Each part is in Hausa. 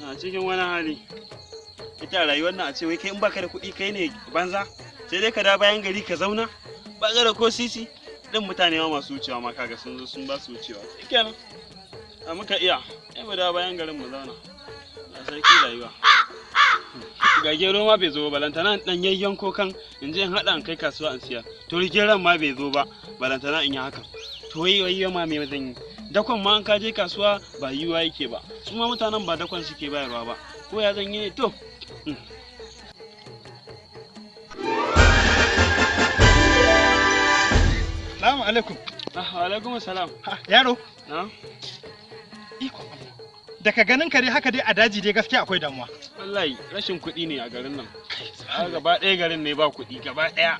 A cikin wani hali. Ita rayuwar nan, a ce wai kai in baka da kuɗi kai ne banza, sai dai ka da bayan gari ka zauna, ba ka da ko sisi. Din mutane ma masu wucewa ma kaga sun zo sun ba su wucewa. Shikenan. A muka iya, ai mu da bayan garin mu zauna. A sarki rayuwa. Ga gero ma bai zo ba, balantana in dan yayyanko kan in je in haɗa in kai kasuwa in siya. To, geron ma bai zo ba, balantana in yi hakan. To, wai wai ma me zan yi? Dakon ma an ka je kasuwa ba yiwuwa yake ba, su ma mutanen ba dakon suke bayarwa ba. Ko ya zan yi ne? To. Salamu alaikum. Ah, wa alaikum salam. Ha, yaro. Na. Ikon Allah. Daga ganin ka dai haka dai a daji dai, gaskiya akwai damuwa. Wallahi rashin kuɗi ne a garin nan. A gaba ɗaya garin ne ba kuɗi gaba ɗaya.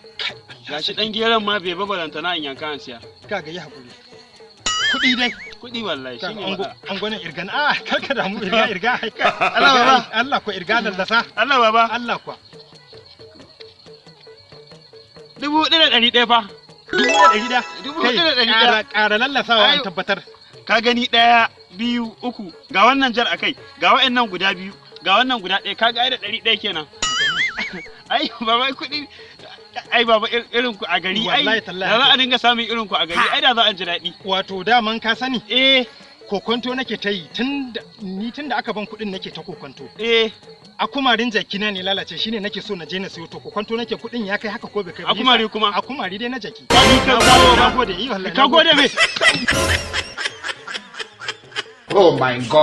Gashi ɗan geron ma bai ba, balantana in yanka in siya. Kaga, yi hakuri. Kuɗi dai. Kuɗi wallahi Kaga shine ango matsala. Ango ne, irgan. Ah, karka damu, irga irga. Allah baba. Allah ko, irga lallasa. Allah baba. Allah kuwa. 1,100 fa. 1,100. Dubu Kai, ɗaya da ɗari ɗaya. ƙara ƙara lallasawa Ai. an tabbatar. Ka gani, ɗaya, biyu, uku, ga wannan jar akai, ga wa'annan guda biyu, ga wannan guda ɗaya, kaga ai da 100 kenan. Ai baba, kuɗi ai baba, irin ku a gari ai Wallahi tallahi. da za a dinga samun irin ku a gari, ai da za a ji daɗi. Wato daman ka sani, Eh. kokonto nake ta yi tun da ni, tun da aka ban kuɗin nake ta kokonto. Eh. Akumarin jakina ne lalace, shine nake so na je na siyo. To, kokonto nake kuɗin ya kai haka ko bai kai ba. Akumari kuma? Akumari dai na jaki. Ka ni ka kawo Na ba. gode, yi wallahi. Ka gode me? Oh my God.